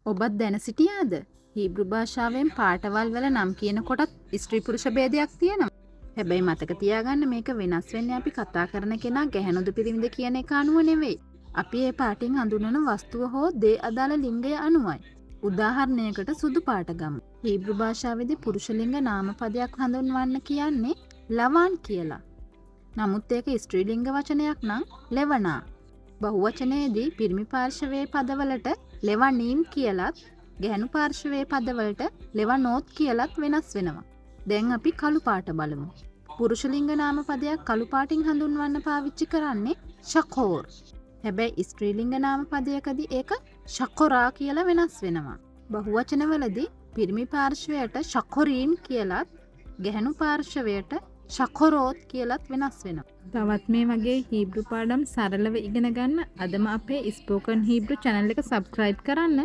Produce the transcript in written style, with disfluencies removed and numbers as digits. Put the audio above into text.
ඔබත් දැන සිටියාද? හීබ්‍රු භාෂාවෙන් පාටවල් වල නම් කියන කොටත් ස්ත්‍රී පුරුෂ භේදයක් තියෙනවා. හැබැයි මතක තියාගන්න, මේක වෙනස් වෙන්නේ අපි කතා කරන කෙනා ගැහැණුද පිරිමිද කියන එක අනුව නෙවෙයි. අපි ඒ පාටින් හඳුන්වන වස්තුව හෝ දේ අදාළ ලිංගය අනුවයි. උදාහරණයකට සුදු පාට ගමු. හීබ්‍රු භාෂාවේදී පුරුෂ ලිංග නාම පදයක් හඳුන්වන්න කියන්නේ ලවාන් කියලා. නමුත් ඒක ස්ත්‍රී ලිංග වචනයක් නම් ලෙවනා. බහුවචනයේදී පිරිමි පාර්ශවයේ පදවලට ලෙවනීම් කියලත්, ගැහැණු පාර්ශවයේ පදවලට ලෙවනෝත් කියලත් වෙනස් වෙනවා. දැන් අපි කළු පාට බලමු. පුරුෂ ලිංග නාම පදයක් කළු පාටින් හඳුන්වන්න පාවිච්චි කරන්නේ ෂකෝර්. හැබැයි ස්ත්‍රී ලිංග නාම පදයකදී ඒක ෂකොරා කියලා වෙනස් වෙනවා. බහුවචනවලදී පිරිමි පාර්ශවයට ෂකොරීම් කියලත්, ගැහැණු පාර්ශවයට ෂකොරෝත් කියලත් වෙනස් වෙනවා. තවත් මේ වගේ හීබ්‍රු පාඩම් සරලව ඉගෙන ගන්න අදම අපේ ස්පෝකන් හීබ්‍රු චැනල් එක සබ්ස්ක්‍රයිබ් කරන්න.